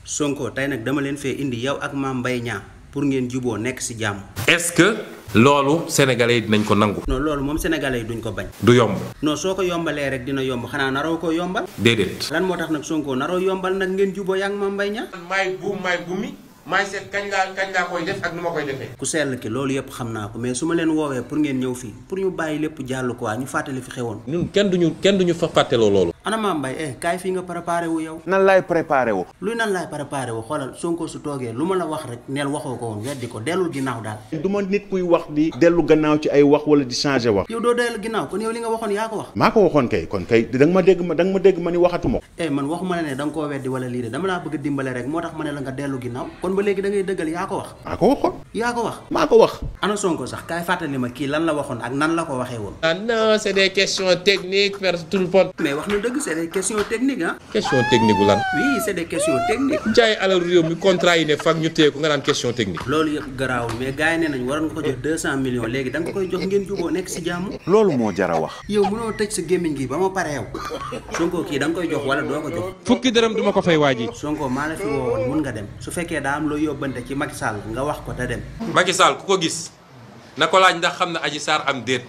Sonko tey nag dama leen fee indi yow ak Mame Mbaye Niang pour ngeen juboo nekk ci jàmm. est-ce que loolu sénégalais yi dinañ ko nangu. non loolu moom sénégalais yi duñ ko bañ. du yomb. non soo ko yombalee rek dina yomb xanaa naroo ko yombal. déedéet. lan moo tax nag Sonko naroo yombal nag ngeen juboo yaa ak Mame Mbaye Niang. maay bu mi maay seet kañ laa koy def ak nu ma koy defee. ku sell ki loolu yëpp xam naa ko mais su ma leen woowee pour ngeen ñëw fii pour ñu bàyyi lépp jàll quoi ñu fàttali fi xewoon. ñun kenn duñu fa fàtteloo loolu. ana Mame Mbaye kaay fii nga préparé wu yow. nan laay préparé wu. luy nan laay préparé wu xoolal Sonko su toogee lu ma la wax rek neel waxoo ko woon weddi ko dellul ginnaaw daal. du ma nit kuy wax di dellu gannaaw ci ay wax wala di changé wax. yow doo dellu ginnaaw kon yow li nga waxoon yaa ko wax. maa ko waxoon kay kon kay da nga ma dégg ma ni waxatuma ko. man waxuma la ne da nga koo weddi wala lii de dama laa bëgg a dimbale rek moo tax ma ne la nga dellu ginnaaw kon ba léegi da ngay dëggal yaa ko wax. maa ko waxoon. yaa ko wax. maa ko wax. ana Sonko sax kaay fàttali ma kii lan la waxoon ak nan la ko waxee woon. ah non c'est des questions techniques vers tout le monde. mais wax na dëgg c'est des questions techniques ah. question technique gu lan. oui c'est des questions techniques. jaay alal réew mi contrat yi ne fag ñu téye ko nga naan question technique. loolu yëpp garaawul mais gars yi nee nañ waroon nga ko jox 200 millions léegi da nga ko koy jox ngeen juboo nekk ci jàmm. loolu moo jar a wax. yow mënoo tëj sa gémmiñ gi ba ma pare yow Sonko kii da nga koy jox wala doo ko jox. fukki dërëm duma ko fay waaji. Sonko maa la fi woowoon mun nga dem su fekkee daa am loo yóbbante ci Macky Sall nga wax ko te dem. Macky Sall ku ko gis na ko laaj ndax xam na Adji Sarr am déet.